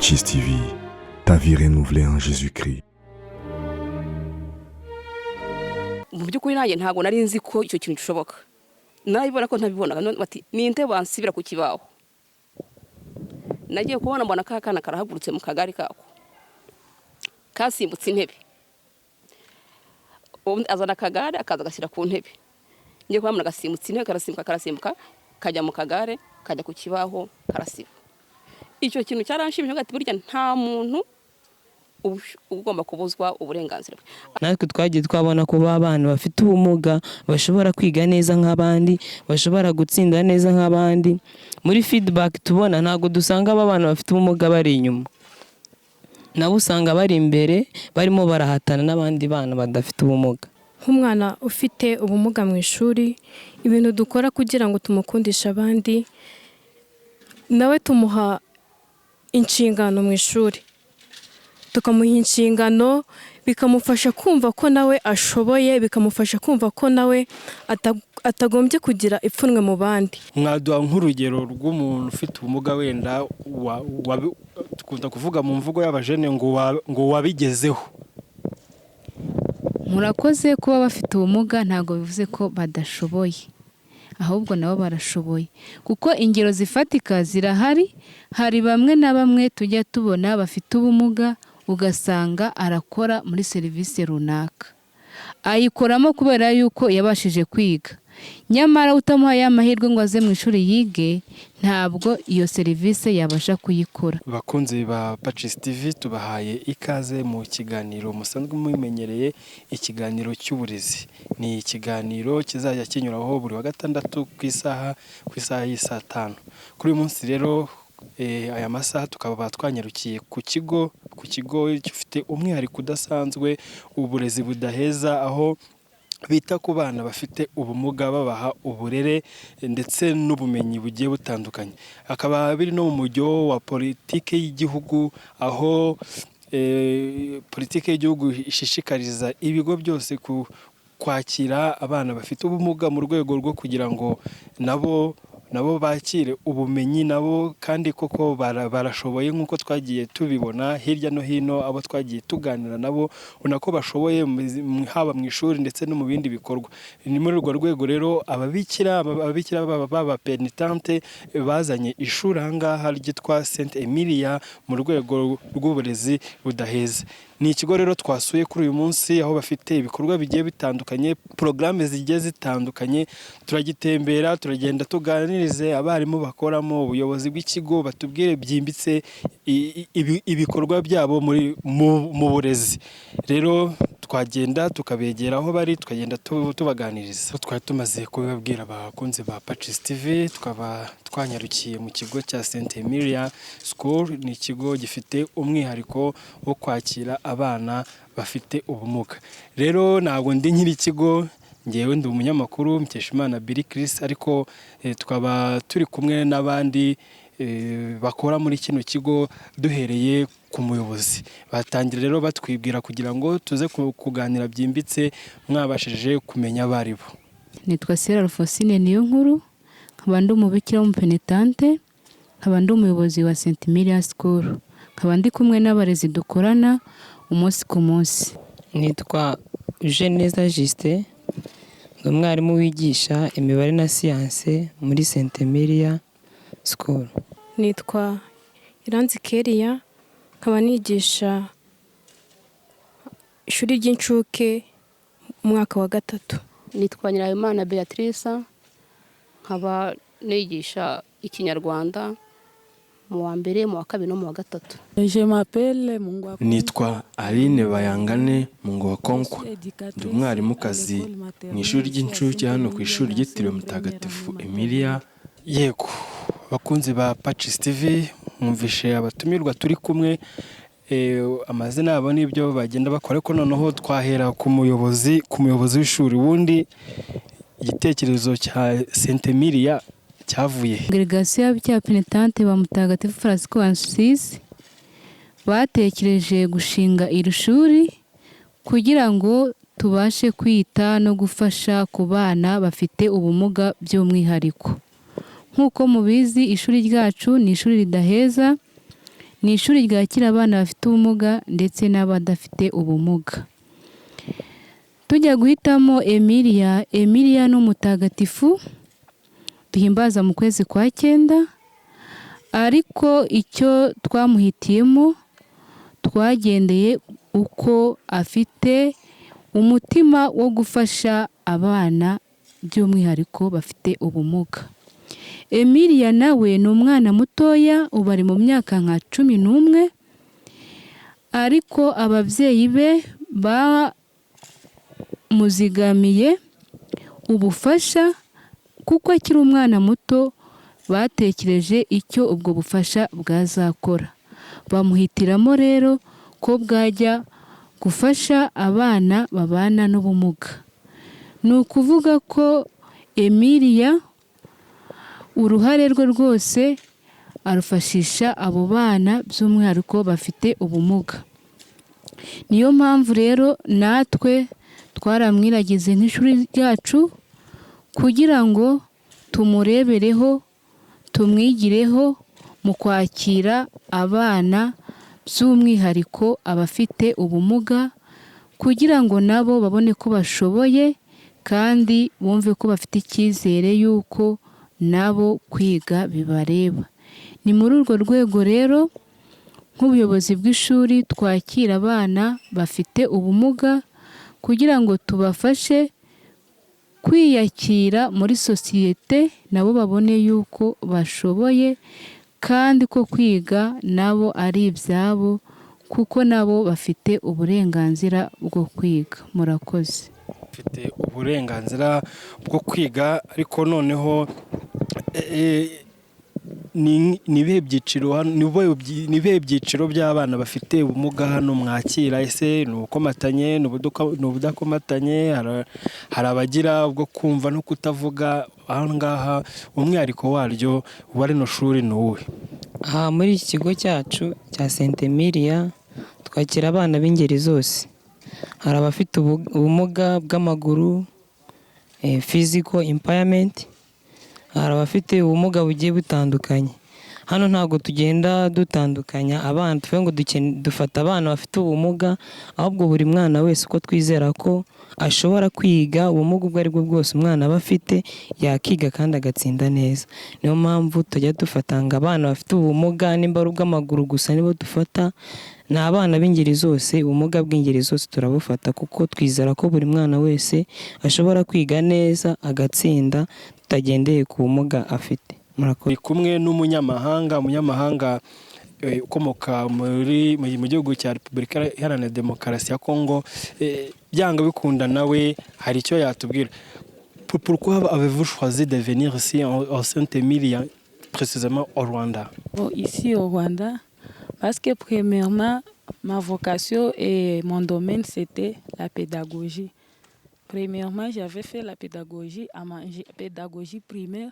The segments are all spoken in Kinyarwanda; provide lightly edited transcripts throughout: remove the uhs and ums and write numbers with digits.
Patches TV, ta vie renouvelée en Jésus-Christ. Mu by'ukuri nanjye ntabwo nari nzi ko icyo kintu gishoboka. Nabibona ko ntabibonaga. None bati ninde bansibira ku kibaho? Nagiye kubona mbona ka kana karahagurutse mu kagari kako, kasimbutse intebe. Ubundi azana akagare, akaza agashyira ku ntebe. Ngiye kubona agasimbutse intebe, karasimbuka, karasimbuka, kajya mu kagare, kajya ku kibaho, karasiba. Icyo kintu cyaranshimishije, ati burya nta muntu ugomba kubuzwa uburenganzira bwe. Natwe twagiye twabona ko ba bana bafite ubumuga bashobora kwiga neza nk'abandi, bashobora gutsinda neza nk'abandi. Muri feedback tubona, ntabwo dusanga aba bana bafite ubumuga bari inyuma, nabo usanga bari imbere, barimo barahatana n'abandi bana badafite ubumuga. Nk'umwana ufite ubumuga mu ishuri, ibintu dukora kugira ngo tumukundishe abandi, nawe tumuha inshingano mu ishuri, tukamuha inshingano, bikamufasha kumva ko nawe ashoboye, bikamufasha kumva ko nawe atagombye kugira ipfunwe mu bandi. Mwaduha nk'urugero rw'umuntu ufite ubumuga, wenda dukunda kuvuga mu mvugo y'abajene ngo wabigezeho? Murakoze. Kuba bafite ubumuga ntabwo bivuze ko badashoboye, ahubwo nabo barashoboye, kuko ingero zifatika zirahari. Hari bamwe na bamwe tujya tubona bafite ubumuga, ugasanga arakora muri serivisi runaka, ayikoramo kubera yuko yabashije kwiga. Nyamara utamuhaye amahirwe ngo aze mu ishuri yige, ntabwo iyo serivisi yabasha kuyikora. Bakunzi ba Patches TV, tubahaye ikaze mu kiganiro musanzwe mumenyereye, ikiganiro cy'uburezi. Ni ikiganiro kizajya kinyuraho buri wa gatandatu ku isaha y'isaa 5. Kuri uyu munsi rero, aya masaha tukaba twanyarukiye ku kigo gifite umwihariko udasanzwe, uburezi budaheza, aho bita ku bana bafite ubumuga, babaha uburere ndetse n'ubumenyi bugiye butandukanye. Akaba biri no mu mujyo wa politiki y'igihugu, aho politiki y'igihugu ishishikariza ibigo byose kwakira abana bafite ubumuga mu rwego rwo kugira ngo nabo bakire ubumenyi. Nabo kandi koko barashoboye, nk'uko twagiye tubibona hirya no hino, abo twagiye tuganira nabo ubona ko bashoboye, haba mu ishuri ndetse no mu bindi bikorwa. Ni muri urwo rwego rero ababikira baba pénitentes bazanye ishuri aha ngaha ryitwa Saint Emilia mu rwego rw'uburezi budaheza. Ni ikigo rero twasuye kuri uyu munsi, aho bafite ibikorwa bigiye bitandukanye, porogaramu zigiye zitandukanye. Turagitembera, turagenda tuganirize abarimu bakoramo, ubuyobozi bw'ikigo, batubwire byimbitse ibikorwa byabo mu burezi. Rero twagenda tukabegera aho bari, tukagenda tubaganiriza. Twari tumaze kubibabwira, abakunzi ba Patches TV, tukaba twanyarukiye mu kigo cya Saint Emilia School. Ni ikigo gifite umwihariko wo kwakira abana bafite ubumuga. Rero ntabwo ndi nyiri ikigo, ngewe ndi umunyamakuru Mukeshimana Billy Chris, ariko tukaba turi kumwe n'abandi bakora muri kino kigo, duhereye ku muyobozi. Batangira rero batwibwira kugira ngo tuze kuganira byimbitse, mwabashije kumenya abo ari bo. Nitwa Sera Alphonsine Niyonkuru, nkaba ndi umubikira w'umupenitante, nkaba ndi umuyobozi wa St Emilia School, nkaba ndi kumwe n'abarezi dukorana umunsi ku munsi. Nitwa Ujeneza Justin, ndi umwarimu wigisha imibare na siyanse muri Saint Emilia School. Nitwa Iranzi Keria, nkaba nigisha ishuri ry'incuke mu mwaka wa gatatu. Nitwa Nyirayimana Beatrice, nkaba nigisha Ikinyarwanda mu wa mbere, mu wa kabiri no mu wa gatatu. Nitwa Aline Bayangane Mungowakonkwa, ndi umwarimukazi mu ishuri ry'incuke hano ku ishuri ryitiriwe Mutagatifu Emilia. Yego, bakunzi ba Patches TV, mwumvishe abatumirwa turi kumwe, amazina yabo n'ibyo bagenda bakora, ariko noneho twahera ku muyobozi w'ishuri. Ubundi igitekerezo cya Saint Emilia cyavuye he? Congregation y'Abapenitante ba Mutagatifu Francisco w'Assisi batekereje gushinga iri shuri kugira ngo tubashe kwita no gufasha ku bana bafite ubumuga by'umwihariko. Nk'uko mubizi, ishuri ryacu ni ishuri ridaheza. Ni ishuri ryakira abana bafite ubumuga ndetse n'abadafite ubumuga. Tujya guhitamo Emilia, Emilia ni umutagatifu duhimbaza mu kwezi kwa cyenda, ariko icyo twamuhitiyemo twagendeye uko afite umutima wo gufasha abana, by'umwihariko bafite ubumuga. Emilia nawe ni umwana mutoya, ubu ari mu myaka nka 11, ariko ababyeyi be bamuzigamiye ubufasha kuko akiri umwana muto. Batekereje icyo ubwo bufasha bwazakora, bamuhitiramo rero ko bwajya gufasha abana babana n'ubumuga. Ni ukuvuga ko Emilia uruhare rwe rwose arufashisha abo bana, by'umwihariko bafite ubumuga. Niyo mpamvu rero natwe twaramwiragize nk'ishuri ryacu kugira ngo tumurebereho, tumwigireho mu kwakira abana, by'umwihariko abafite ubumuga, kugira ngo nabo babone ko bashoboye kandi bumve ko bafite icyizere y'uko nabo kwiga bibareba. Ni muri urwo rwego rero nk'ubuyobozi bw'ishuri twakira abana bafite ubumuga kugira ngo tubafashe kwiyakira muri sosiyete, nabo babone yuko bashoboye kandi ko kwiga nabo ari ibyabo, kuko nabo bafite uburenganzira bwo kwiga. Murakoze. Bafite uburenganzira bwo kwiga, ariko noneho ni ibihe byiciro by'abana bafite ubumuga hano mwakira? Ese ni ubukomatanye, ni ubudakomatanye? Hari abagira ubwo kumva no kutavuga? Aha ngaha umwihariko waryo wa rino shuri ni uwuhe? Aha muri iki kigo cyacu cya Saint Emilia twakira abana b'ingeri zose. Hari abafite ubumuga bw'amaguru, physical impairment, hari abafite ubumuga bugiye butandukanye. Hano ntabwo tugenda dutandukanya abana, tuvuge ngo dufata abana bafite ubumuga, ahubwo buri mwana wese uko twizera ko ashobora kwiga, ubumuga ubwo ari bwo bwose umwana aba afite yakiga kandi agatsinda neza. Niyo mpamvu tujya dufata ngo abana bafite ubumuga nimba ari ubw'amaguru gusa nibo dufata, ni abana b'ingeri zose, ubumuga bw'ingeri zose turabufata kuko twizera ko buri mwana wese ashobora kwiga neza agatsinda tutagendeye ku bumuga afite. Murakoze. Ni kumwe n'umunyamahanga, umunyamahanga ukomoka mu gihugu cya Repubulika Iharanira Demokarasi ya Kongo. Byanga bikunda nawe hari icyo yatubwira. Pourquoi avez-vous choisi de venir ici au Saint-Emilia, précisément au Rwanda? Bon, ici au Rwanda, parce que premièrement, ma vocation et mon domaine, c'était la pédagogie. Premièrement, j'avais fait la pédagogie, pédagogie primaire.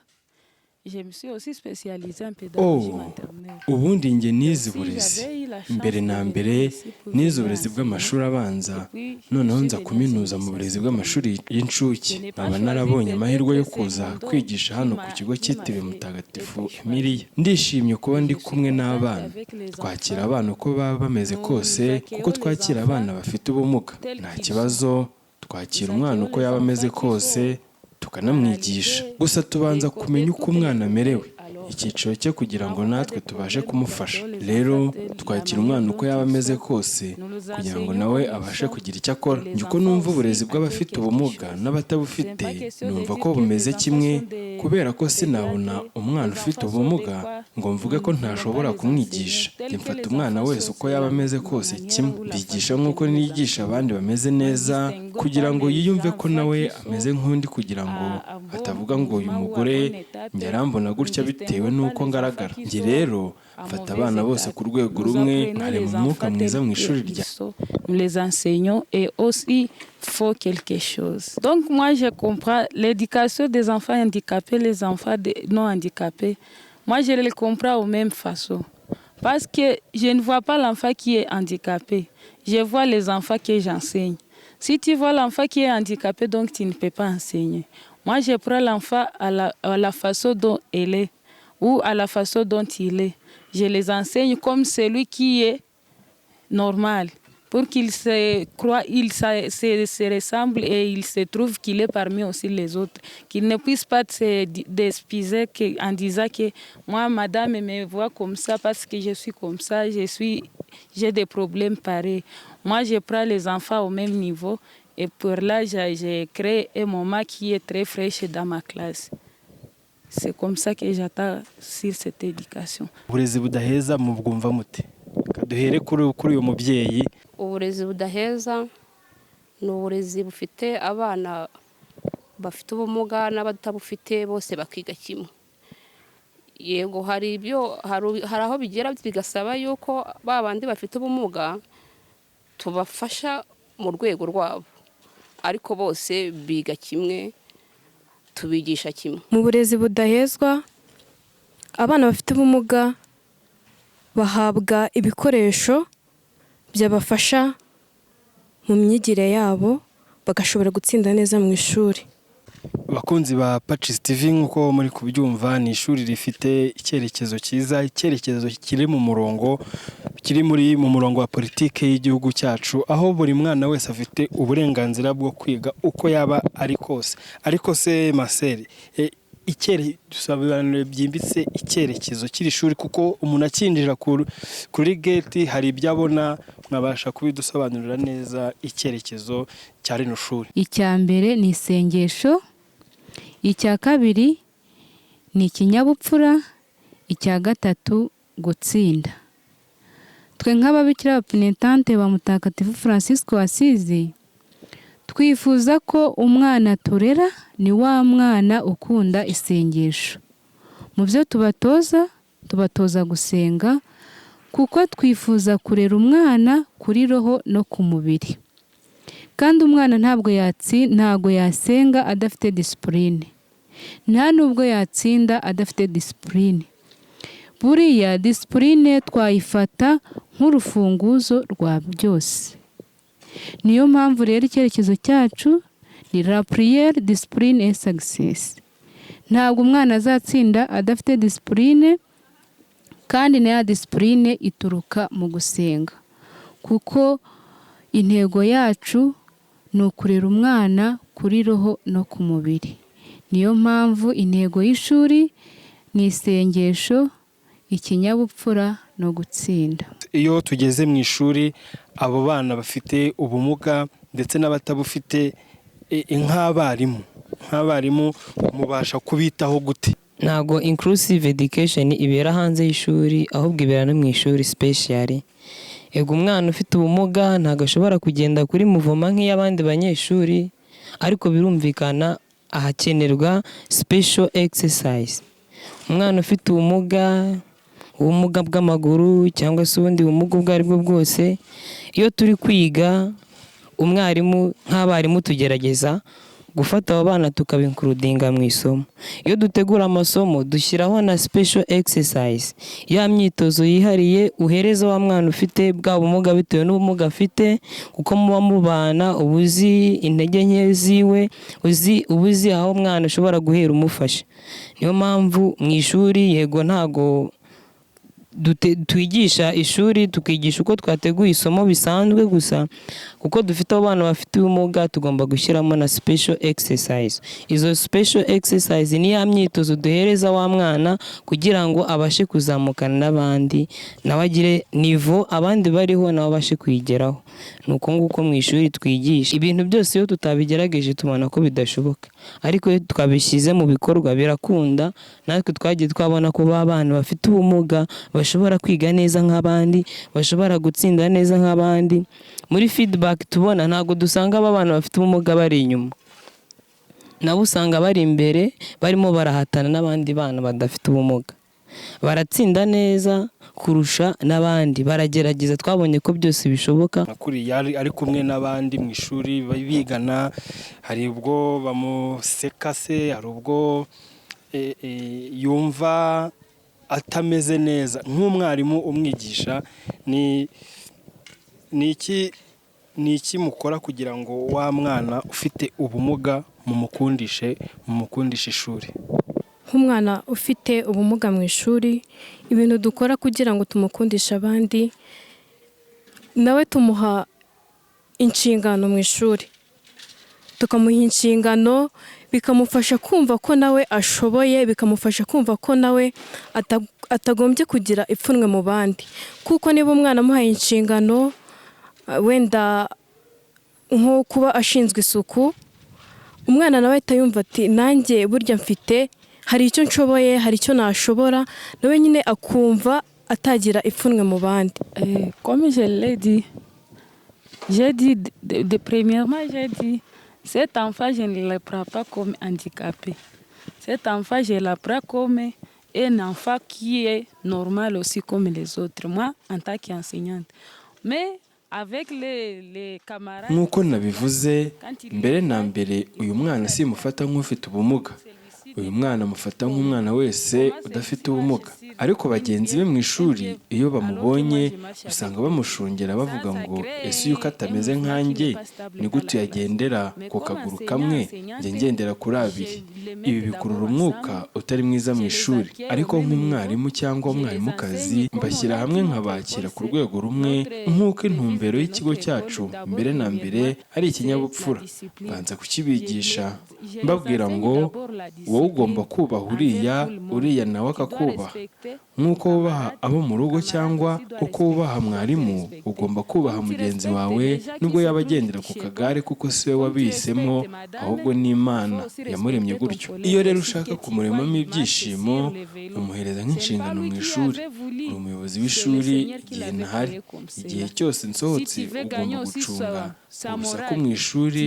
Je me suis aussi spécialisée en pédagogie Oh, maternelle. ubundi njye nize uburezi. Mbere na mbere nize uburezi bw'amashuri abanza, noneho nza kuminuza mu burezi bw'amashuri y'incuke, nkaba narabonye amahirwe yo kuza kwigisha hano ku kigo cyitiriwe Mutagatifu Emiliya. Ndishimye kuba ndi kumwe n'abana. Twakira abana uko baba bameze kose kuko twakira abana bafite ubumuga, nta kibazo. Twakira umwana uko yaba ameze kose tukanamwigisha, gusa tubanza kumenya uko umwana amerewe, icyiciro cye, kugira ngo natwe tubashe kumufasha. Rero twakira umwana uko yaba ameze kose kugira ngo nawe abashe kugira icyo akora. Njye uko numva uburezi bw'abafite ubumuga n'abatabufite, numva ko bumeze kimwe, kubera ko sinabona umwana ufite ubumuga ngo mvuge ko ntashobora kumwigisha. Njye mfata umwana wese uko yaba ameze kose kimwe, mbigisha nk'uko nigisha abandi bameze neza, kugira ngo yiyumve ko nawe ameze nk'undi, kugira ngo atavuga ngo uyu mugore njye arambona gutya bitewe n'uko ngaragara. Njye rero mfata abana bose ku rwego rumwe, nkarema umwuka mwiza mu ishuri rya Nous les enseignons et aussi faut quelque chose. Donc moi, je comprends l'éducation des enfants handicapés, les enfants non handicapés. Moi, je les comprends aux mêmes façons. Parce que je ne vois pas l'enfant qui est handicapé. Je vois les enfants que j'enseigne. Si tu vois l'enfant qui est handicapé, donc tu ne peux pas enseigner. Moi, je prends l'enfant à la façon dont elle est. Ou à la façon dont il est. Je les enseigne comme celui qui est normal, pour qu'il se croit, il se ressemble et il se trouve qu'il est parmi aussi les autres. Qu'il ne puisse pas se despiser en disant que moi, madame me voit comme ça parce que je suis comme ça, j'ai des problèmes pareils. Moi, je prends les enfants au même niveau et pour là, j'ai créé un moment qui est très fraîche dans ma classe. C'est comme ça que j'attends sur cette éducation. Uburezi budaheza mubwumva mute? Reka duhere kuri uyu mubyeyi. Uburezi budaheza ni uburezi bufite abana bafite ubumuga n'abatabufite, bose bakiga kimwe. Yego, hari ibyo hari aho bigera bigasaba yuko ba bandi bafite ubumuga tubafasha mu rwego rwabo, ariko bose biga kimwe, tubigisha kimwe. Mu burezi budahezwa, abana bafite ubumuga bahabwa ibikoresho byabafasha mu myigire yabo, bagashobora gutsinda neza mu ishuri. Abakunzi ba Pacis TV, nk'uko muri kubyumva, ni ishuri rifite icyerekezo cyiza, icyerekezo kiri mu murongo, kiri mu murongo wa politiki y'igihugu cyacu, aho buri mwana wese afite uburenganzira bwo kwiga uko yaba ari kose. Ariko se Marcel, dusobanurire byimbitse icyerekezo cy'iri shuri, kuko umuntu akinjira kuri gate hari ibyo abona. Mwabasha kubidusobanurira neza, icyerekezo cya rino shuri? Icya mbere ni isengesho, icya kabiri ni ikinyabupfura, icya gatatu gutsinda. Twe nk'ababikira ba pénitentes ba Mutagatifu Francisco Asizi, twifuza ko umwana turera ni wa mwana ukunda isengesho. Mu byo tubatoza, tubatoza gusenga, kuko twifuza kurera umwana kuri roho no ku mubiri. Kandi umwana ntabwo yasenga adafite discipline, nta nubwo yatsinda adafite discipline. Buriya discipline twayifata nk'urufunguzo rwa byose. Niyo mpamvu rero icyerekezo cyacu ni la prière, discipline et succès. Ntabwo umwana azatsinda adafite discipline, kandi na ya discipline ituruka mu gusenga, kuko intego yacu ni ukurera umwana kuri roho no ku mubiri. Niyo mpamvu intego y'ishuri ni isengesho, ikinyabupfura no gutsinda. Iyo tugeze mu ishuri, abo bana bafite ubumuga ndetse n'abatabufite, nk'abarimu mubasha kubitaho gute? Ntabwo inclusive education ibera hanze y'ishuri, ahubwo ibera no mu ishuri specially. Ego, umwana ufite ubumuga ntabwo ashobora kugenda kuri mouvement nk'iy'abandi banyeshuri, ariko birumvikana ahakenerwa special exercise. Umwana ufite ubumuga, ubumuga bw'amaguru cyangwa se ubundi bumuga ubwo ari bwo bwose, iyo turi kwiga, umwarimu, nk'abarimu tugerageza gufata abo bana tukabincludinga mu isomo. Iyo dutegura amasomo, dushyiraho na special exercise, ya myitozo yihariye uhereza wa mwana ufite bwa bumuga bitewe n'ubumuga afite, kuko muba mubana, uba uzi intege nke ziwe, uzi uba uzi aho umwana ushobora guhera umufasha. Niyo mpamvu mu ishuri, yego, ntago twigisha ishuri tukigisha uko twateguye isomo bisanzwe gusa, kuko dufite abana bafite ubumuga, tugomba gushyiramo na special exercise. Izo special exercise ni ya myitozo duhereza wa mwana kugira ngo abashe kuzamukana n'abandi, nawe agire niveau abandi bariho, nawe abashe kuyigeraho. Ni uko nguko mu ishuri twigisha. Ibintu byose iyo tutabigerageje tubona ko bidashoboka, ariko iyo twabishyize mu bikorwa birakunda. Natwe twagiye twabona ko ba bana bafite ubumuga bashobora kwiga neza nk'abandi, bashobora gutsinda neza nk'abandi. Muri feedback tubona, ntabwo dusanga aba bana bafite ubumuga bari inyuma, nabo usanga bari imbere, barimo barahatana n'abandi bana badafite ubumuga, baratsinda neza kurusha n'abandi, baragerageza. Twabonye ko byose bishoboka. Nka kuriya ari kumwe n'abandi mu ishuri bigana, hari ubwo bamuseka se, hari ubwo yumva atameze neza? Nk'umwarimu umwigisha, ni iki mukora kugira ngo wa mwana ufite ubumuga mumukundishe ishuri? Nk'umwana ufite ubumuga mu ishuri, ibintu dukora kugira ngo tumukundishe abandi, nawe tumuha inshingano mu ishuri, tukamuha inshingano bikamufasha kumva ko nawe ashoboye, bikamufasha kumva ko nawe atagombye kugira ipfunwe mu bandi. Kuko niba umwana amuhaye inshingano, wenda nko kuba ashinzwe isuku, umwana nawe ahita yumva ati: "Nanjye burya mfite, hari icyo nshoboye, hari icyo nashobora." Nawe nyine akumva atagira ipfunwe mu bandi. Comme je l'ai dit, j'ai dit, de premièrement, j'ai dit, cet enfant, je ne le prends pas comme handicapé. Cet enfant, je le prends comme un enfant qui est normal aussi comme les autres, moi, en tant qu'enseignante. Mais avec les camarades. Nk'uko nabivuze mbere na mbere, uyu mwana simufata nk'ufite ubumuga. Uyu mwana amufata nk'umwana wese udafite ubumuga. Ariko bagenzi be mu ishuri, iyo bamubonye, usanga bamushungera bavuga ngo: "Ese uyu ko atameze nkanjye, ni gute yagendera ku kaguru kamwe, njye ngendera kuri abiri?" Ibi bikurura umwuka utari mwiza mu ishuri. Ariko nk'umwarimu cyangwa umwarimukazi, mbashyira hamwe nkabakira ku rwego rumwe, nk'uko intumbero y'ikigo cyacu mbere na mbere ari ikinyabupfura. Mbanza kukibigisha, mbabwira ngo: "Wowe ugomba kubaha uriya, uriya nawe akakubaha. Nk'uko wubaha abo mu rugo cyangwa uko wubaha mwarimu, ugomba kubaha mugenzi wawe nubwo yaba agendera ku kagare, kuko si we wabihisemo, ahubwo ni Imana yamuremye gutyo." Iyo rero ushaka kumuremamo ibyishimo, umuhereza nk'inshingano mu ishuri. Uri umuyobozi w'ishuri igihe ntahari, igihe cyose nsohotse ugomba gucunga urusaku mu ishuri.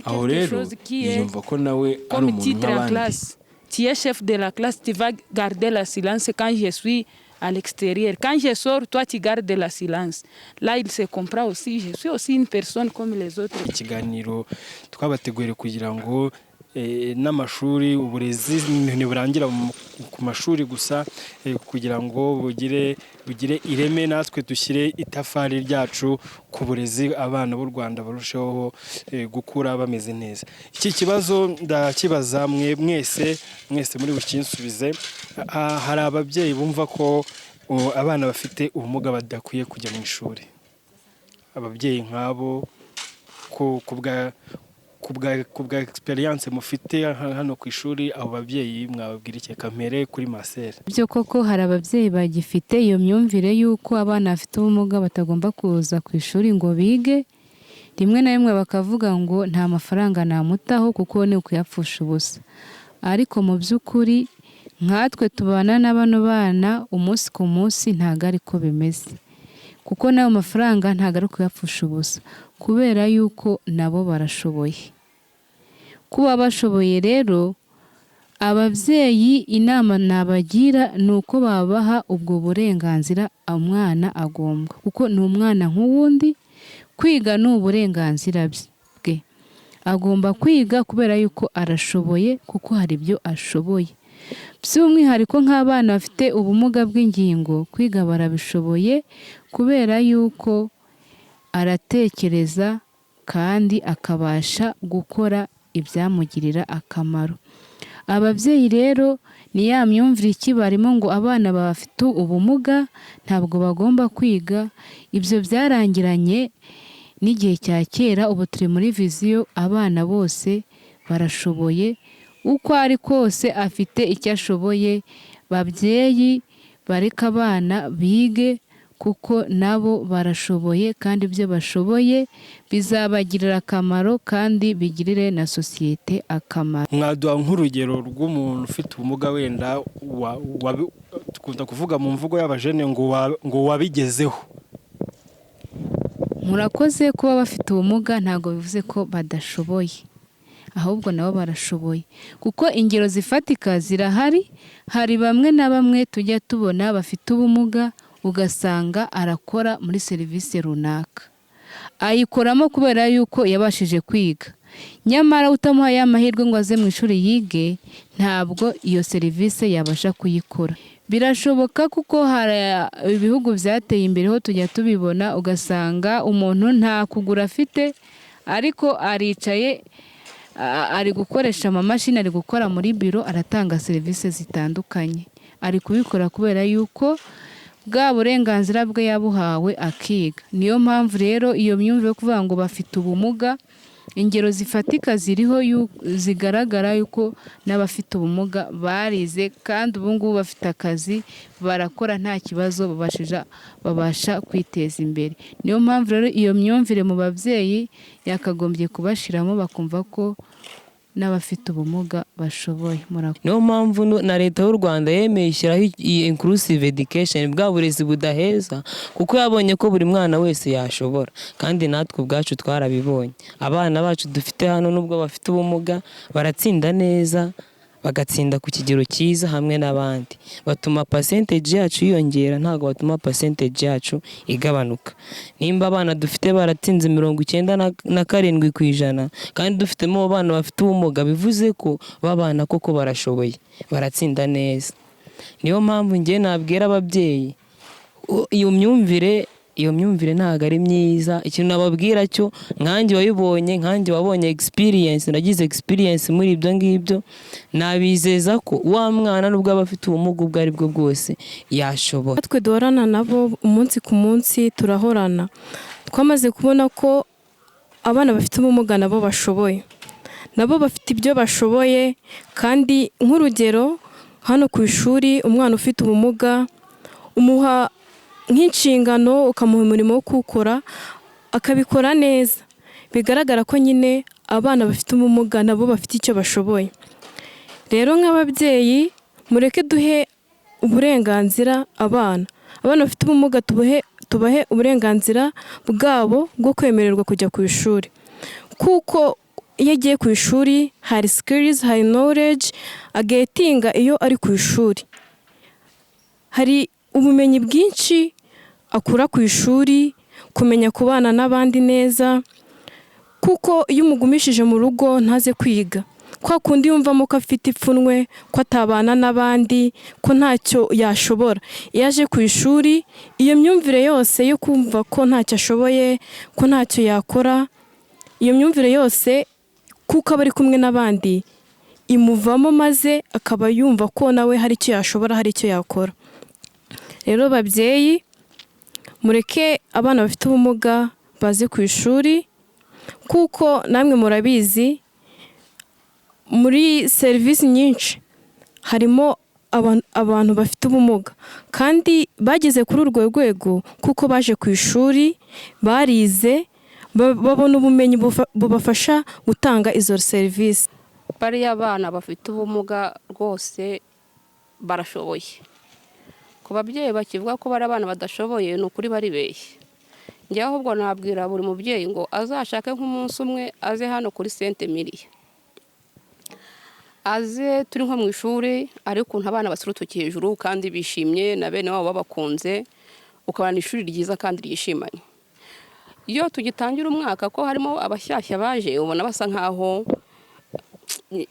Aho rero yiyumva ko nawe ari umuntu nk'abandi. Tu es chef de la classe, tu vas garder la silence quand je suis à l'extérieur. Quand je sors, toi, tu gardes la silence. Là, il se comprend aussi. Je suis aussi une personne comme les autres. Ikiganiro twabateguriye kugira ngo n'amashuri, uburezi ntiburangira ku mashuri gusa, kugira ngo bugire ireme, natwe dushyire itafari ryacu ku burezi, abana b'u Rwanda barusheho gukura bameze neza. Iki kibazo ndakibaza mwe mwese, mwese muri bukinsubize. Hari ababyeyi bumva ko abana bafite ubumuga badakwiye kujya mu ishuri. Ababyeyi nk'abo, ku bwa experience mufite hano ku ishuri, abo babyeyi mwababwira iki? Kamere kuri Marcel. Byo koko, hari ababyeyi bagifite iyo myumvire y'uko abana bafite ubumuga batagomba kuza ku ishuri ngo bige. Rimwe na rimwe bakavuga ngo nta mafaranga namutaho kuko ni ukuyapfusha ubusa. Ariko mu by'ukuri, nkatwe tubana na bano bana umunsi ku munsi, ntabwo ariko bimeze, kuko n'ayo mafaranga ntabwo ari ukuyapfusha ubusa, kubera yuko nabo barashoboye. Kuba bashoboye rero, ababyeyi inama nabagira ni uko babaha ubwo burenganzira umwana agombwa, kuko ni umwana nk'uwundi. Kwiga ni uburenganzira bwe, agomba kwiga kubera yuko arashoboye, kuko hari ibyo ashoboye. By'umwihariko nk'abana bafite ubumuga bw'ingingo, kwiga barabishoboye, kubera yuko aratekereza kandi akabasha gukora ibyamugirira akamaro. Ababyeyi rero, ni ya myumvire ikibarimo ngo abana bafite ubumuga ntabwo bagomba kwiga. Ibyo byarangiranye n'igihe cya kera. Ubu turi muri vision, abana bose barashoboye, uko ari kose afite icyo ashoboye. Babyeyi, bareke abana bige, kuko nabo barashoboye, kandi ibyo bashoboye bizabagirira akamaro kandi bigirire na sosiyete akamaro. Mwaduha nk'urugero rw'umuntu ufite ubumuga, wenda dukunda kuvuga mu mvugo y'abajene ngo wabigezeho? Murakoze. Kuba bafite ubumuga ntabwo bivuze ko badashoboye, ahubwo nabo barashoboye, kuko ingero zifatika zirahari. Hari bamwe na bamwe tujya tubona bafite ubumuga, ugasanga arakora muri serivisi runaka, ayikoramo kubera yuko yabashije kwiga. Nyamara utamuhaye amahirwe ngo aze mu ishuri yige, ntabwo iyo serivisi yabasha kuyikora. Birashoboka, kuko hari ibihugu byateye imbere ho tujya tubibona, ugasanga umuntu nta kuguru afite ariko aricaye. Ari gukoresha amamashini, ari gukora muri biro, aratanga serivisi zitandukanye. Ari kubikora kubera yuko bwa burenganzira bwe yabuhawe akiga. Niyo mpamvu rero iyo myumvire yo kuvuga ngo bafite ubumuga, ingero zifatika ziriho zigaragara yuko n'abafite ubumuga barize, kandi ubu ngubu bafite akazi, barakora nta kibazo, babasha kwiteza imbere. Niyo mpamvu rero iyo myumvire mu babyeyi yakagombye kubashiramo, bakumva ko n'abafite ubumuga bashoboye. Murakoze. Niyo mpamvu na Leta y'u Rwanda yemeye ishyiraho iyi inclusive education, bwa burezi budaheza, kuko yabonye ko buri mwana wese yashobora. Kandi natwe ubwacu twarabibonye, abana bacu dufite hano, nubwo bafite ubumuga, baratsinda neza, bagatsinda ku kigero cyiza hamwe n'abandi. Batuma percentage yacu yiyongera, ntabwo batuma percentage yacu igabanuka. Nimba abana dufite baratsinze 97%, kandi dufitemo abana bafite ubumuga, bivuze ko babana koko barashoboye, baratsinda neza. Niyo mpamvu njye nabwira ababyeyi, iyo myumvire ntabwo ari myiza. Ikintu nababwira cyo, nkanjye wayibonye, nkanjye wabonye experience, nagize experience muri ibyo ngibyo, nabizeza ko wa mwana, nubwo aba afite ubumuga ubwo ari bwo bwose, yashobora. Natwe duhorana nabo umunsi ku munsi, turahorana, twamaze kubona ko abana bafite ubumuga nabo bashoboye, nabo bafite ibyo bashoboye. Kandi nk'urugero, hano ku ishuri, umwana ufite ubumuga umuha nk'inshingano, ukamuha umurimo wo kuwukora, akabikora neza. Bigaragara ko nyine abana bafite ubumuga nabo bafite icyo bashoboye. Rero nk'ababyeyi, mureke duhe uburenganzira abana bafite ubumuga, tubahe uburenganzira bwabo bwo kwemererwa kujya ku ishuri, kuko iyo agiye ku ishuri hari skills, hari knowledge agettinga. Iyo ari ku ishuri hari ubumenyi bwinshi akura ku ishuri, kumenya kubana n'abandi neza, kuko iyo umugumishije mu rugo ntaze kwiga, kwa kundi yumvamo ko afite ipfunwe, ko atabana n'abandi, ko ntacyo yashobora. Iyo aje ku ishuri, iyo myumvire yose yo kumva ko ntacyo ashoboye, ko ntacyo yakora, iyo myumvire yose, kuko aba ari kumwe n'abandi, imuvamo, maze akaba yumva ko nawe hari icyo yashobora, hari icyo yakora. Rero babyeyi, mureke abana bafite ubumuga baze ku ishuri, kuko namwe murabizi, muri serivisi nyinshi harimo abantu bafite ubumuga, kandi bageze kuri urwo rwego kuko baje ku ishuri, barize, babona ubumenyi bubafasha gutanga izo serivisi. Bariya bana bafite ubumuga rwose barashoboye. Ku babyeyi bakivuga ko bari abana badashoboye, ni ukuri baribeshye. Njyewe ahubwo nabwira buri mubyeyi ngo azashake nk'umunsi umwe aze hano kuri Sainte Emilia, aze turi nko mu ishuri, ariko ukuntu abana basura urutoki hejuru kandi bishimye, na bene wabo babakunze, ukabona ishuri ryiza kandi ryishimanye. Iyo tugitangira umwaka, ko harimo abashyashya baje, ubona basa nkaho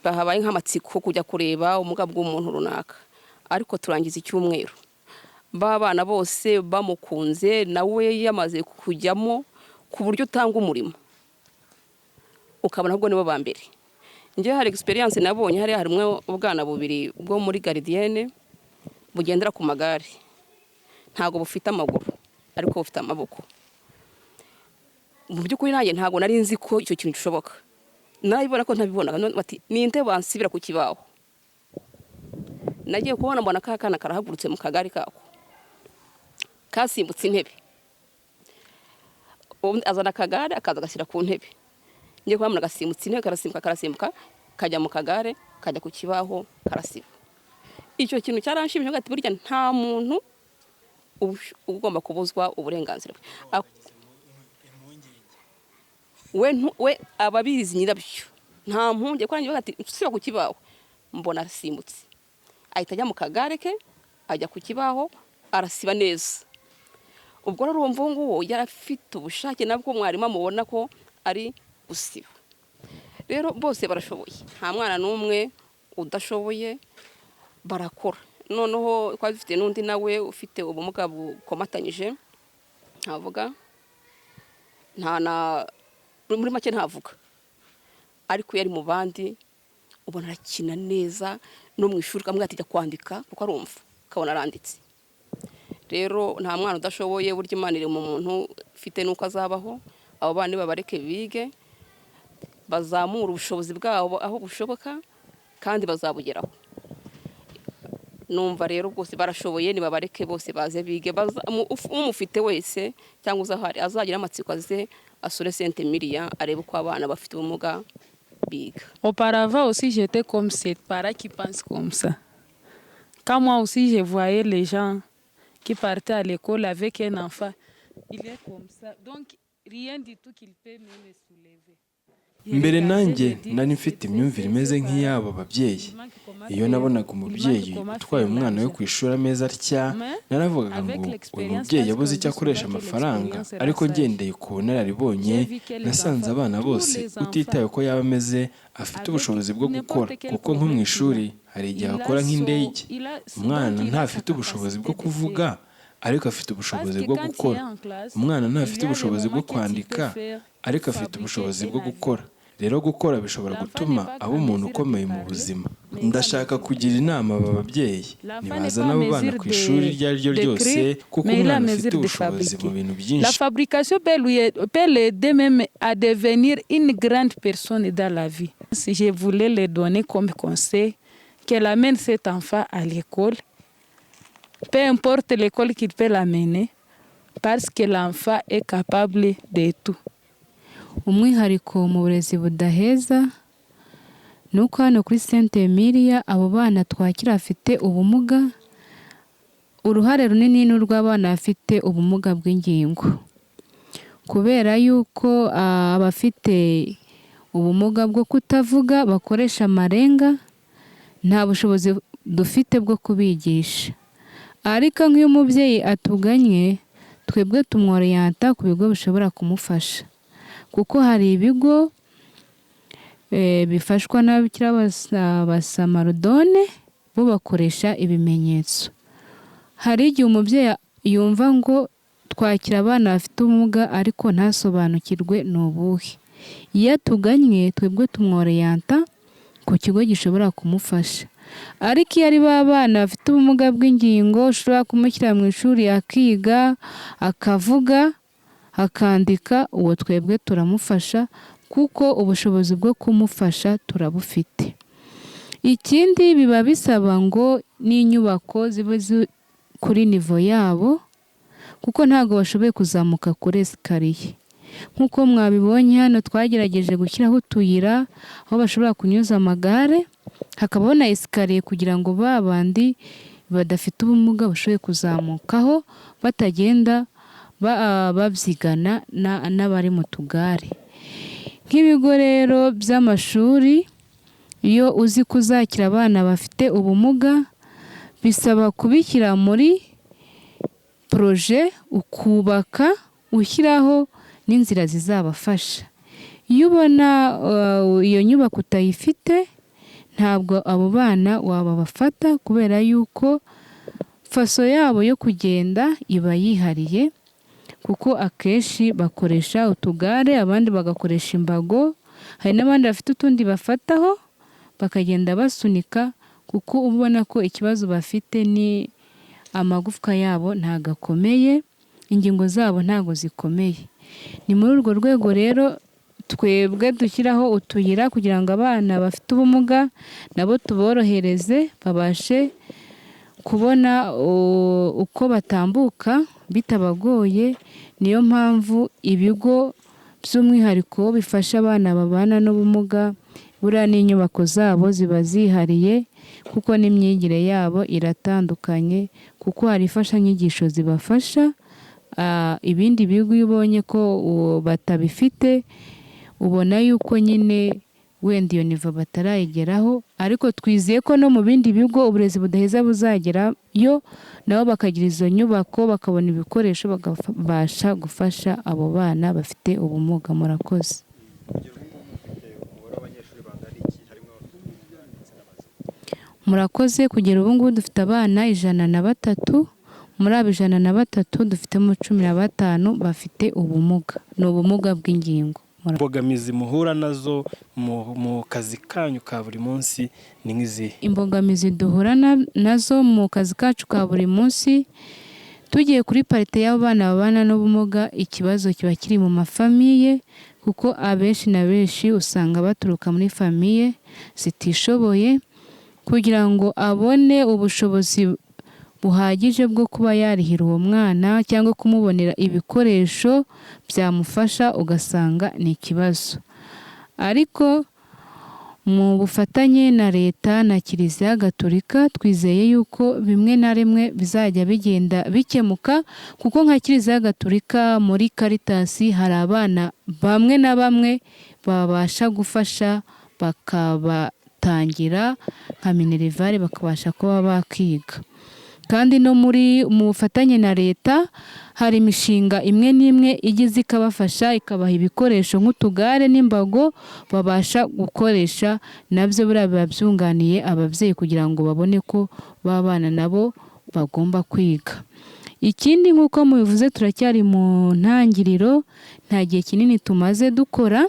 bahabaye nk'amatsiko kujya kureba ubumuga bw'umuntu runaka, ariko turangiza icyumweru ba bana bose bamukunze, nawe yamaze kujyamo, ku buryo utanga umurimo ukabona ahubwo nibo ba mbere. Njyewe hari experience nabonye hariya. Harimo ubwana bubiri bwo muri gardienne bugendera ku magare, ntabwo bufite amaguru ariko bufite amaboko. Mu by'ukuri nanjye ntabwo nari nzi ko icyo kintu gishoboka, nabibona ko ntabibonaga. None bati ninde bansibira ku kibaho? Nagiye kubona mbona ka kana karahagurutse mu kagari kako, kasimbutse intebe. Ubundi azana akagare, akaza agashyira ku ntebe. Ngiye kubona agasimbutse intebe, karasimbuka, karasimbuka, kajya mu kagare, kajya ku kibaho, karasiba. Icyo kintu cyaranshimishije, ati burya nta muntu ugomba kubuzwa uburenganzira bwe. We ababizi nyirabyo, nta mpungenge ko nanjye ati siba ku kibaho, mbona arasimbutse, ahita ajya mu kagare ke, ajya ku kibaho, arasiba neza. Ubwo rero urumva uwo nguwo yari afite ubushake, nabwo mwarimu amubona ko ari gusiba. Rero bose barashoboye, nta mwana n'umwe udashoboye, barakora. Noneho twari dufite n'undi nawe ufite ubumuga bukomatanyije, ntavuga, nta na muri make ntavuga. Ariko iyo ari mu bandi, ubona arakina neza, no mu ishuri ukamubwira ati: "Jya kwandika," kuko arumva, ukabona aranditse. Rero nta mwana udashoboye. Burya Imana iri mu muntu ufite n'uko azabaho. Abo bana babareke bige, bazamura ubushobozi bwabo aho bushoboka, kandi bazabugeraho. Numva rero bwose barashoboye, nibabareke bose baze bige. Umufite wese cyangwa uza ahari azagira amatsiko, aze asure Sainte Emilia, arebe uko abana bafite ubumuga biga. Auparavant aussi, j'étais comme cette parent qui pense comme ça. Quand moi aussi, je voyais les gens qui partaient à l'école avec un enfant, il est comme ça. Donc, rien du tout qu'il peut même soulever. Mbere nanjye nari mfite imyumvire imeze nk'iy'abo babyeyi. Iyo nabonaga umubyeyi utwaye umwana we ku ishuri ameze atya, naravugaga ngo uyu mubyeyi yabuze icyo akoresha amafaranga. Ariko ngendeye ku bunararibonye, nasanze abana bose, utitaye uko yaba ameze, afite ubushobozi bwo gukora, kuko nko mu ishuri hari igihe akora nk'indege. Umwana ntafite ubushobozi bwo kuvuga, ariko afite ubushobozi bwo gukora. Umwana ntafite ubushobozi bwo kwandika, ariko afite ubushobozi bwo gukora. Rero gukora bishobora gutuma aba umuntu ukomeye mu buzima. Ndashaka kugira inama aba babyeyi: nibazana abo bana ku ishuri iryo ari ryo ryose, kuko umwana afite ubushobozi mu bintu byinshi. La fabrication peut l'aider même à devenir une grande personne dans la vie. Si je voulais le donner comme conseil, qu'elle amène cet enfant à l'école, peu importe l'école qu'il peut l'amener, parce que l'enfant est capable de tout. Umwihariko mu burezi budaheza ni uko hano kuri Sainte Emilia, abo bana twakira bafite ubumuga, uruhare runini ni urw'abana bafite ubumuga bw'ingingo, kubera yuko abafite ubumuga bwo kutavuga bakoresha amarenga, nta bushobozi dufite bwo kubigisha. Ariko nk'iyo umubyeyi atuganye, twebwe tumworiyanta ku bigo bishobora kumufasha, kuko hari ibigo bifashwa n'ababikira basamarudone, bo bakoresha ibimenyetso. Hari igihe umubyeyi yumva ngo twakira abana bafite ubumuga, ariko ntasobanukirwe ni ubuhe. Iyo atugannye, twebwe tumworiyanta ku kigo gishobora kumufasha. Ariko iyo ari ba bana bafite ubumuga bw'ingingo, ushobora kumushyira mu ishuri akiga, akavuga, akandika, uwo twebwe turamufasha, kuko ubushobozi bwo kumufasha turabufite. Ikindi, biba bisaba ngo n'inyubako zibe kuri niveau yabo, kuko ntabwo bashoboye kuzamuka kuri escalier. Nk'uko mwabibonye hano, twagerageje gushyiraho utuyira aho bashobora kunyuza amagare, hakabaho na escalier, kugira ngo ba bandi badafite ubumuga bashoboye kuzamukaho batagenda babyigana n'abari mu tugare. Nk'ibigo rero by'amashuri, iyo uzi ko uzakira abana bafite ubumuga, bisaba kubishyira muri projet, ukubaka ushyiraho n'inzira zizabafasha. Iyo ubona iyo nyubako utayifite, ntabwo abo bana wabafata, kubera yuko façon yabo yo kugenda iba yihariye, kuko akenshi bakoresha utugare, abandi bagakoresha imbago, hari n'abandi bafite utundi bafataho bakagenda basunika, kuko uba ubona ko ikibazo bafite ni amagufwa yabo ntabwo akomeye, ingingo zabo ntabwo zikomeye. Ni muri urwo rwego rero twebwe dushyiraho utuyira, kugira ngo abana bafite ubumuga nabo tuborohereze, babashe kubona uko batambuka bitabagoye. Niyo mpamvu ibigo by'umwihariko bifasha abana babana n'ubumuga, buriya n'inyubako zabo ziba zihariye, kuko n'imyigire yabo iratandukanye, kuko hari imfashanyigisho zibafasha. Ibindi bigo iyo ubonye ko batabifite, ubona yuko nyine wenda iyo niveau batarayigeraho. Ariko twizeye ko no mu bindi bigo uburezi budaheza buzagerayo, nabo bakagira izo nyubako, bakabona ibikoresho, bakabasha gufasha abo bana bafite ubumuga. Murakoze. Umubare w'abanyeshuri bangana iki, harimo abafite ubumuga ndetse n'abazima? Murakoze. Kugera ubu ngubu dufite abana 103. Muri abo 103, dufitemo 15 bafite ubumuga, ni ubumuga bw'ingingo. Imbogamizi muhura nazo mu kazi kanyu ka buri munsi ni nk'izihe? Imbogamizi duhura nazo mu kazi kacu ka buri munsi, tugiye kuri partie y'abana babana n'ubumuga, ikibazo kiba kiri mu mafamille, kuko abenshi na benshi usanga baturuka muri famille zitishoboye. Kugira ngo abone ubushobozi buhagije bwo kuba yarihira uwo mwana cyangwa kumubonera ibikoresho byamufasha, ugasanga ni ikibazo. Ariko mu bufatanye na Leta na Kiliziya Gatolika, twizeye yuko bimwe na rimwe bizajya bigenda bikemuka, kuko nka Kiliziya Gatolika muri Caritas hari abana bamwe na bamwe babasha gufasha, bakabatangira nka minerval, bakabasha kuba bakiga. Kandi no mu bufatanye na Leta hari imishinga imwe n'imwe igize ikabafasha, ikabaha ibikoresho nk'utugare n'imbago babasha gukoresha. Nabyo buriya biba byunganiye ababyeyi kugira ngo babone ko ba bana nabo bagomba kwiga. Ikindi, nk'uko mubivuze, turacyari mu ntangiriro, nta gihe kinini tumaze dukora.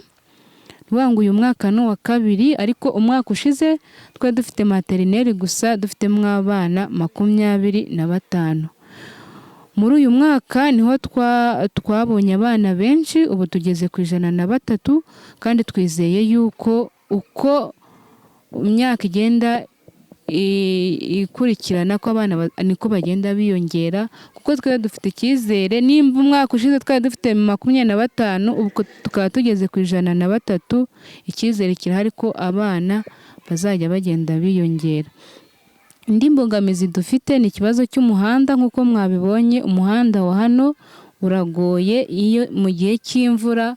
Ni ngo uyu mwaka ni uwa kabiri, ariko umwaka ushize twari dufite maternelle gusa, dufitemo abana 25. Muri uyu mwaka niho twabonye abana benshi, ubu tugeze ku 103, kandi twizeye yuko uko imyaka igenda ikurikirana ko abana niko bagenda biyongera, kuko twari dufite icyizere. Nimba umwaka ushize twari dufite 25, ubu tukaba tugeze ku 103, icyizere kirahari ko abana bazajya bagenda biyongera. Indi mbogamizi dufite ni ikibazo cy'umuhanda. Nk'uko mwabibonye, umuhanda wa hano uragoye. Iyo mu gihe cy'imvura,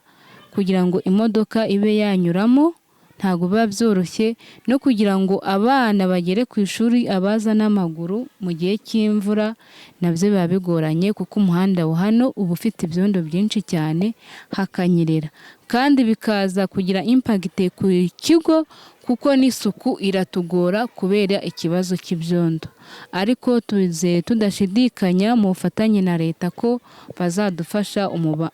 kugira ngo imodoka ibe yanyuramo ntabwo biba byoroshye, no kugira ngo abana bagere ku ishuri, abaza n'amaguru mu gihe cy'imvura nabyo biba bigoranye, kuko umuhanda wa hano uba ufite ibyondo byinshi cyane, hakanyerera, kandi bikaza kugira impact ku kigo, kuko n'isuku iratugora kubera ikibazo cy'ibyondo. Ariko twizeye tudashidikanya mu bufatanye na Leta ko bazadufasha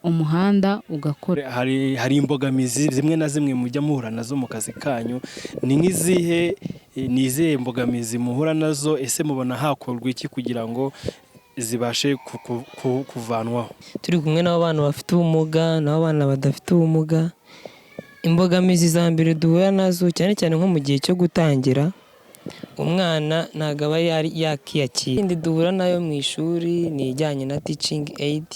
umuhanda ugakora. Hari imbogamizi zimwe na zimwe mujya muhura nazo mu kazi kanyu, ni nk'izihe? Ni izihe mbogamizi muhura nazo? Ese mubona hakorwa iki kugira ngo zibashe kuvanwaho? Turi kumwe n'abana bafite ubumuga n'abana badafite ubumuga. Imbogamizi za mbere duhura nazo, cyane cyane nko mu gihe cyo gutangira, umwana ntabwo aba yakiyakira. Ikindi duhura nayo mu ishuri ni ijyanye na teaching aid.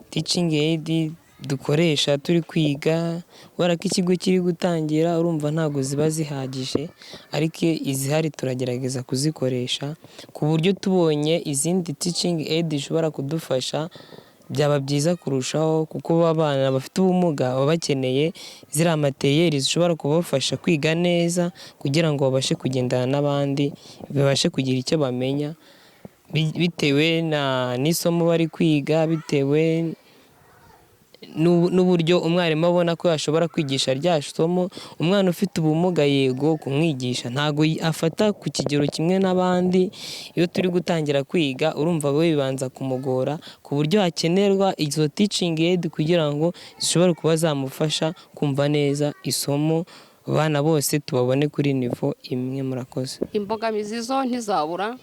Teaching aid dukoresha turi kwiga, kubera ko ikigo kiri gutangira, urumva ntabwo ziba zihagije, ariko izihari turagerageza kuzikoresha, ku buryo tubonye izindi teaching aid zishobora kudufasha byaba byiza kurushaho, kuko abana bafite ubumuga baba bakeneye ziriya matériel zishobora kubafasha kwiga neza, kugira ngo babashe kugendana n'abandi, babashe kugira icyo bamenya bitewe n'isomo bari kwiga, bitewe n'uburyo umwarimu abona ko yashobora kwigisha rya somo. Umwana ufite ubumuga, yego, kumwigisha ntabwo afata ku kigero kimwe n'abandi. Iyo turi gutangira kwiga, urumva we bibanza kumugora, ku buryo hakenerwa izo teaching aid kugira ngo zishobore kuba zamufasha kumva neza isomo, abana bose tubabone kuri niveau imwe. Murakoze. Imbogamizi zo ntizabura,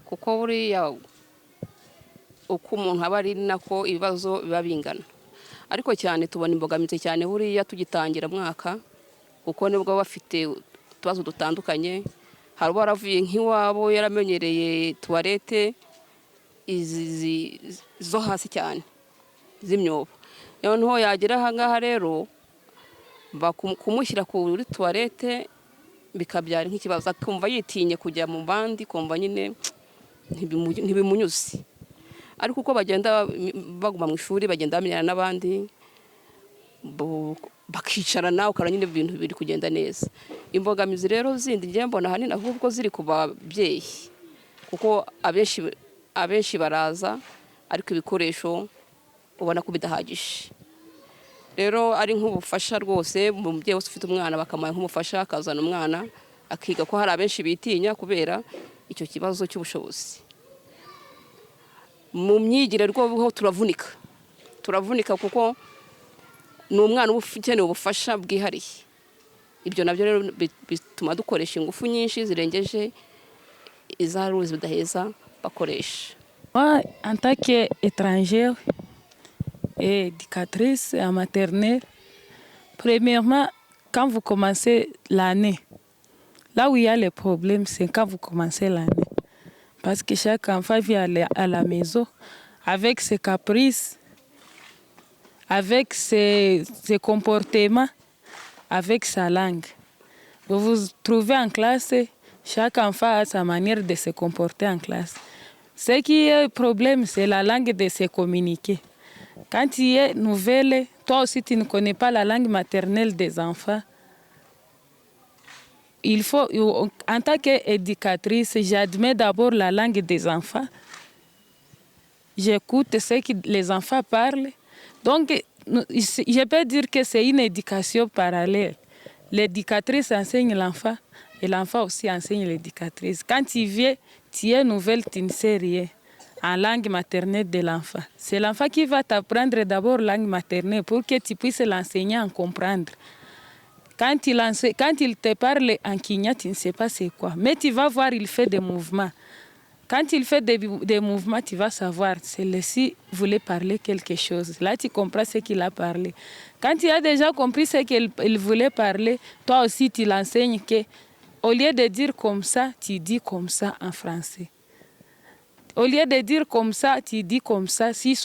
kuko buriya uko umuntu aba ari nako ibibazo biba bingana. Ariko cyane tubona imbogamizi cyane buriya tugitangira mwaka, kuko nibwo bafite utubazo dutandukanye. Hari uba waravuye nk'iwabo yaramenyereye toilette izi zo hasi cyane z'imyobo, noneho yagera aha ngaha rero kumushyira kuri toilette bikabyara nk'ikibazo, akumva yitinye kujya mu bandi, kumva nyine ntibimunyuze. Ariko uko bagenda baguma mu ishuri, bagenda bamenyana n'abandi, bakicarana, ukabona nyine ibintu biri kugenda neza. Imbogamizi rero zindi njye mbona ahanini ahubwo ziri ku babyeyi, kuko abenshi baraza ariko ibikoresho ubona ko bidahagije. Rero ari nk'ubufasha rwose, umubyeyi wese ufite umwana bakamuha nk'umufasha, akazana umwana akiga, ko hari abenshi bitinya kubera icyo kibazo cy'ubushobozi. Mu myigire rwo turavunika, turavunika, kuko Ni umwana uba ukeneye ubufasha bwihariye. Ibyo nabyo rero bituma dukoresha ingufu nyinshi zirengeje iz'uburezi budaheza bakoresha. Moi, en tant qu'étrangère et éducatrice en maternelle, premièrement, quand vous commencez l'année, là où il y a les problèmes, c'est quand vous commencez l'année. Parce que chaque enfant vient à la maison avec ses caprices, avec ses comportements, avec sa langue. Vous vous trouvez en classe, chaque enfant a sa manière de se comporter en classe. Ce qui est problème, c'est la langue de se communiquer. Quand tu es nouvelle, toi aussi tu ne connais pas la langue maternelle des enfants. Il faut, en tant qu'éducatrice, j'admets d'abord la langue des enfants. J'écoute ce que les enfants parlent. Donc, je peux dire que c'est une éducation parallèle. L'éducatrice enseigne l'enfant et l'enfant aussi enseigne l'éducatrice. Quand tu viens, tu es nouvelle, tu ne sais rien en langue maternelle de l'enfant. C'est l'enfant qui va t'apprendre d'abord la langue maternelle pour que tu puisses l'enseigner en comprendre. Quand il te parle en kinya, tu ne sais pas c'est quoi. Mais tu vas voir, il fait des mouvements. Quand il fait des mouvements, tu vas savoir, celui-ci voulait parler quelque chose. Là, tu comprends ce qu'il a parlé. Quand tu as déjà compris ce qu'il il voulait parler, toi aussi, tu l'enseignes que, au lieu de dire comme ça, tu dis comme ça en français. Au lieu de dire comme ça, tu dis comme ça. Si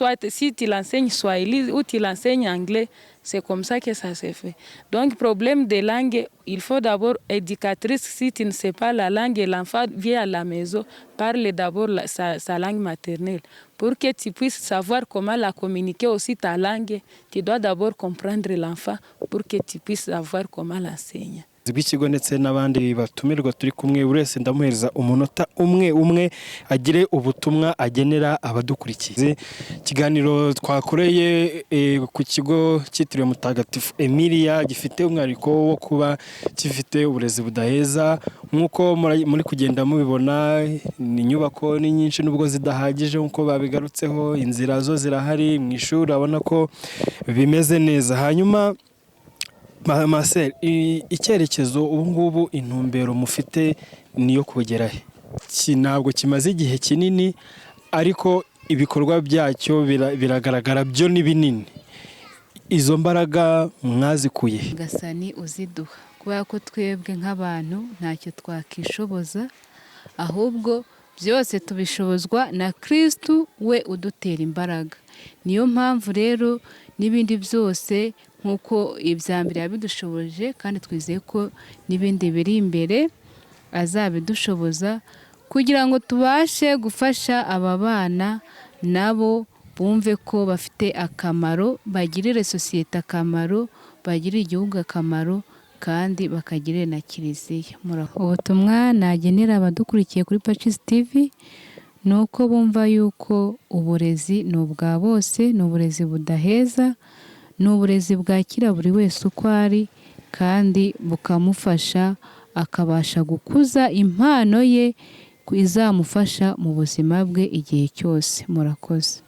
tu l'enseignes swahili ou tu l'enseignes anglais, c'est comme ça que ça se fait. Donc, problème de langue, il faut d'abord éducatrice. Si tu ne sais pas la langue et l'enfant vient à la maison, parle d'abord sa langue maternelle. Pour que tu puisses savoir comment la communiquer aussi ta langue, tu dois d'abord comprendre l'enfant pour que tu puisses savoir comment l'enseigner. Bw'ikigo ndetse n'abandi batumirwa turi kumwe, buri wese ndamuhereza umunota umwe umwe agire ubutumwa agenera abadukurikiye. Ikiganiro twakoreye ku kigo cyitiriwe Mutagatifu Emilia gifite umwihariko wo kuba gifite uburezi budaheza. Nk'uko muri kugenda mubibona, ni inyubako ni nyinshi nubwo zidahagije nk'uko babigarutseho, inzira zo zirahari, mu ishuri urabona ko bimeze neza. Hanyuma Marcel, icyerekezo ubu ngubu, intumbero mufite niyo kugera he? Ntabwo kimaze igihe kinini, ariko ibikorwa byacyo biragaragara, byo ni binini. Izo mbaraga mwazikuye he? Nyagasani uziduha, kubera ko twebwe nk'abantu ntacyo twakishoboza, ahubwo byose tubishobozwa na Kirisitu we udutera imbaraga. Niyo mpamvu rero n'ibindi byose, nk'uko ibya mbere yabidushoboje, kandi twizeye ko n'ibindi biri imbere azabidushoboza, kugira ngo tubashe gufasha aba bana, nabo bumve ko bafite akamaro, bagirire sosiyete akamaro, bagirire igihugu akamaro, kandi bakagirire na kiliziya. Ubutumwa nagenera abadukurikiye kuri Pacis TV ni uko bumva yuko uburezi ni ubwa bose, ni uburezi budaheza, ni uburezi bwakira buri wese uko ari, kandi bukamufasha akabasha gukuza impano ye izamufasha mu buzima bwe igihe cyose. Murakoze.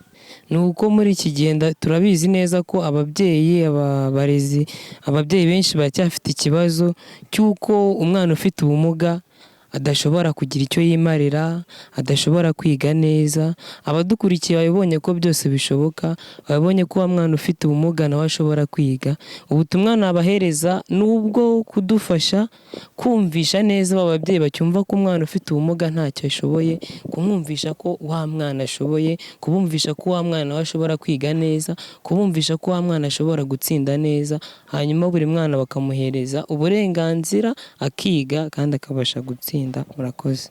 Ni uko muri iki gihe turabizi neza ko ababyeyi, abarezi, ababyeyi benshi baracyafite ikibazo cy'uko umwana ufite ubumuga adashobora kugira icyo yimarira, adashobora kwiga neza. Abadukurikiye babibonye ko byose bishoboka, babonye ko wa mwana ufite ubumuga nawe ashobora kwiga. Ubutumwa nabahereza ni ubwo kudufasha kumvisha neza aba babyeyi bacyumva ko umwana ufite ubumuga ntacyo ashoboye, kumwumvisha ko wa mwana ashoboye, kubumvisha ko wa mwana nawe ashobora kwiga neza, kubumvisha ko wa mwana ashobora gutsinda neza, hanyuma buri mwana bakamuhereza uburenganzira akiga kandi akabasha gutsinda. Murakoze.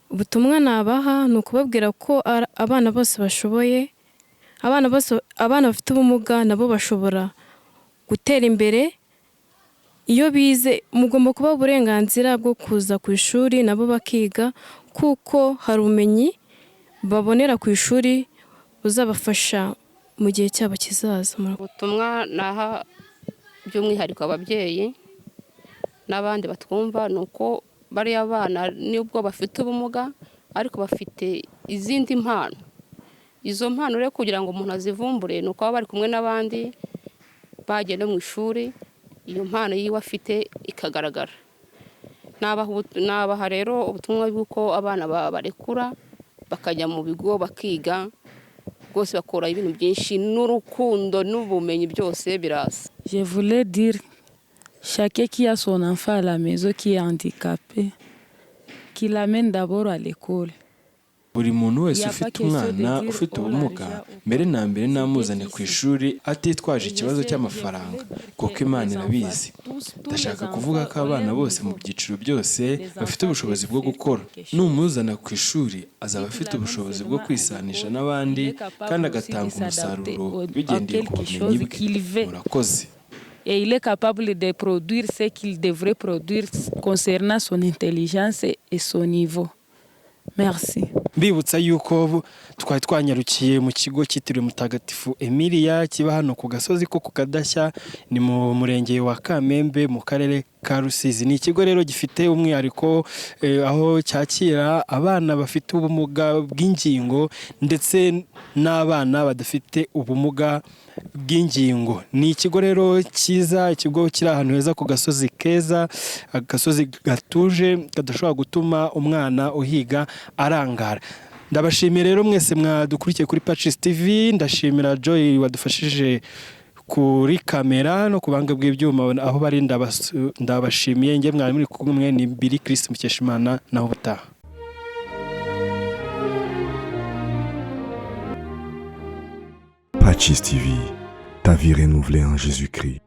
Ubutumwa nabaha ni ukubabwira ko abana bose bashoboye, abana bose, abana bafite ubumuga nabo bashobora gutera imbere iyo bize. Mugomba kubaha uburenganzira bwo kuza ku ishuri nabo bakiga, kuko hari ubumenyi babonera ku ishuri buzabafasha mu gihe cyabo kizaza. Ubutumwa naha by'umwihariko ababyeyi n'abandi batwumva ni uko bariya bana nubwo bafite ubumuga ariko bafite izindi mpano. Izo mpano rero, kugira ngo umuntu azivumbure, ni uko baba bari kumwe n'abandi. Bagiye no mu ishuri, iyo mpano yiwe afite ikagaragara. Nabaha rero ubutumwa bw'uko abana barekura bakajya mu bigo bakiga, rwose bakora ibintu byinshi, n'urukundo n'ubumenyi byose biraza. Je voulais dire, chacun qui a son enfant à la maison qui est handicapé, qu'il l'amène d'abord à l'école. Buri muntu wese ufite umwana ufite ubumuga, mbere na mbere namuzane ku ishuri atitwaje ikibazo cy'amafaranga, kuko Imana irabizi. Ndashaka kuvuga ko abana bose mu byiciro byose bafite ubushobozi bwo gukora. Numuzana ku ishuri, azaba afite ubushobozi bwo kwisanisha n'abandi kandi agatanga umusaruro bigendeye ku bumenyi bwe. Murakoze. Et il est capable de produire ce qu'il devrait produire concernant son intelligence et son niveau. Merci. Mbibutsa yuko twari twanyarukiye mu kigo cyitiriwe Mutagatifu Emilia, kiba hano ku gasozi ko ku Kadashya, ni mu murenge wa Kamembe, mu karere ka Rusizi. Ni ikigo rero gifite umwihariko, aho cyakira abana bafite ubumuga bw'ingingo ndetse n'abana badafite ubumuga bw'ingingo. Ni ikigo rero cyiza, ikigo kiri ahantu heza ku gasozi keza, agasozi gatuje kadashobora gutuma umwana uhiga arangara. Ndabashimiye rero mwese mwadukurikiye kuri Pacis TV. Ndashimira Joy wadufashije kuri kamera no ku buhanga bw'ibyuma aho bari. Ndabashimiye. Njye mwari muri kumwe ni Billy Chris Mukeshimana, naho ubutaha. Pacis TV, ta vie renouvelée en Jésus-Christ.